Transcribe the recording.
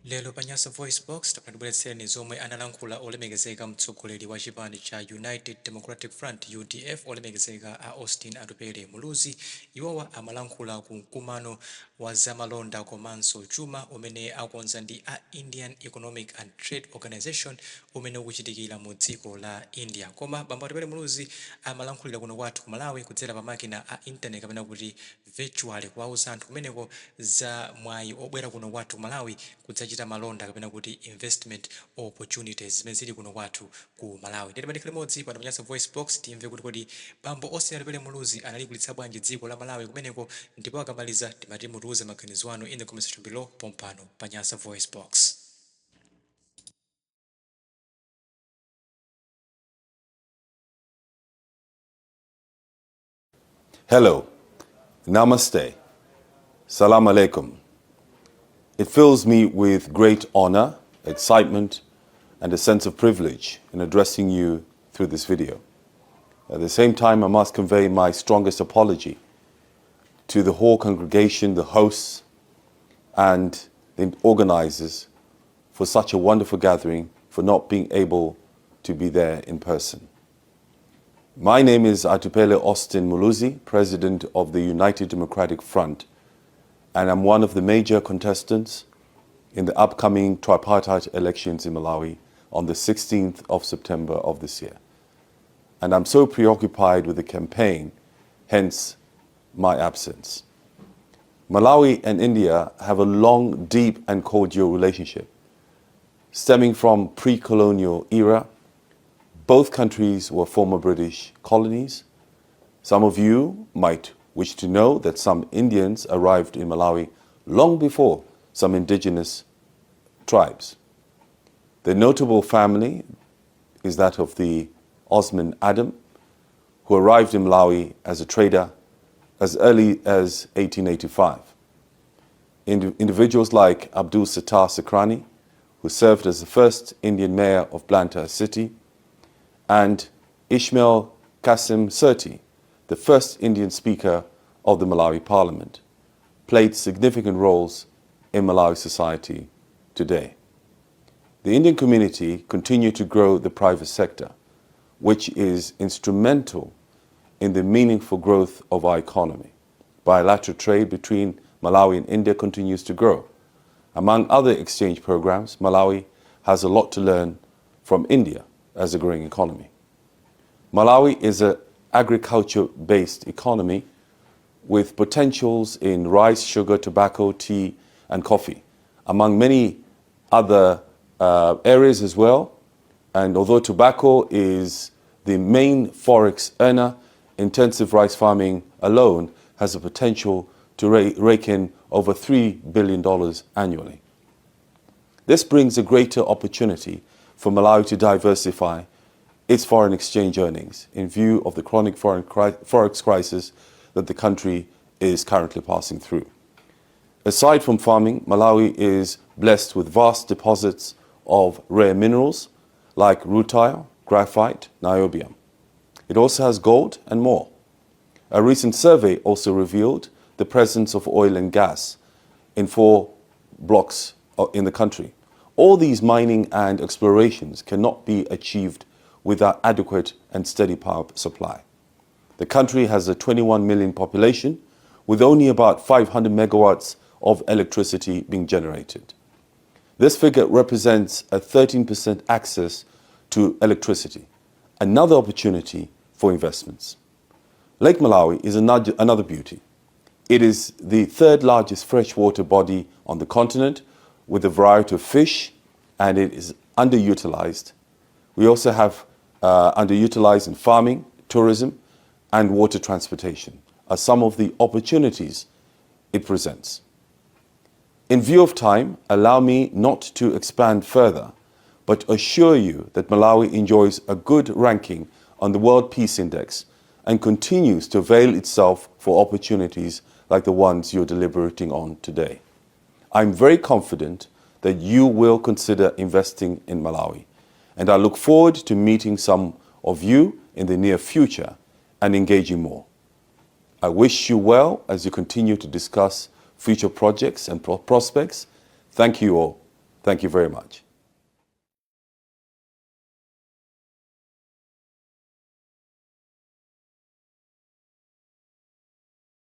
Lero pa Nyasa VoiceBox tibweretsereni zomwe analankhula olemekezeka mtsogoleri wa chipani cha United Democratic Front, UDF, olemekezeka a Austin Atupele Muluzi. Iwowa amalankhula ku mkumano wa zamalonda komanso chuma umene akonza ndi a Indian Economic and Trade Organisation umene ukuchitikira mu dziko la India. Koma bambo Atupele Muluzi amalankhulira kuno kwathu ku Malawi kudzera pa makina a internet kapena kuti virtually, kuwauza anthu kumeneko za mwayi obwera kuno kwathu ku Malawi kudzachita malonda kapena kuti investment opportunities zimene zili kuno kwathu ku Malawi. Ndiye tikhale limodzi pano pa Nyasa VoiceBox, timve kuti kodi bambo Austin Atupele Muluzi analigulitsa bwanji dziko la Malawi kumeneko, ndipo akamaliza timati mutiuze maganizo anu in the comment section below pompano pa Nyasa VoiceBox. Hello, Namaste, Salam Alaikum. It fills me with great honor, excitement, and a sense of privilege in addressing you through this video. At the same time, I must convey my strongest apology to the whole congregation, the hosts, and the organizers for such a wonderful gathering, for not being able to be there in person. My name is Atupele Austin Muluzi, President of the United Democratic Front, and I'm one of the major contestants in the upcoming tripartite elections in Malawi on the 16th of September of this year. And I'm so preoccupied with the campaign, hence my absence. Malawi and India have a long, deep, and cordial relationship. Stemming from pre-colonial era, both countries were former British colonies. Some of you might wish to know that some Indians arrived in Malawi long before some indigenous tribes. The notable family is that of the Osman Adam, who arrived in Malawi as a trader as early as 1885. Individuals like Abdul Sattar Sakrani, who served as the first Indian mayor of Blantyre City, and Ishmael Kasim Surti, the first Indian speaker of the Malawi Parliament, played significant roles in Malawi society today. The Indian community continued to grow the private sector, which is instrumental in the meaningful growth of our economy. Bilateral trade between Malawi and India continues to grow. Among other exchange programs, Malawi has a lot to learn from India as a growing economy. Malawi is an agriculture-based economy with potentials in rice, sugar, tobacco, tea, and coffee, among many other areas as well. And although tobacco is the main forex earner, intensive rice farming alone has the potential to rake in over $3 billion annually. This brings a greater opportunity for Malawi to diversify its foreign exchange earnings in view of the chronic forex crisis that the country is currently passing through. Aside from farming, Malawi is blessed with vast deposits of rare minerals like rutile, graphite, niobium. It also has gold and more. A recent survey also revealed the presence of oil and gas in 4 blocks in the country. All these mining and explorations cannot be achieved without adequate and steady power supply. The country has a 21 million population with only about 500 megawatts of electricity being generated. This figure represents a 13% access to electricity, another opportunity for investments. Lake Malawi is another beauty. It is the third largest freshwater body on the continent with a variety of fish, and it is underutilized. We also have underutilized in farming, tourism, and water transportation are some of the opportunities it presents. In view of time, allow me not to expand further, but assure you that Malawi enjoys a good ranking on the World Peace Index and continues to avail itself for opportunities like the ones you're deliberating on today. I'm very confident that you will consider investing in Malawi, and I look forward to meeting some of you in the near future and engaging more. I wish you well as you continue to discuss future projects and prospects. Thank you all. Thank you very much.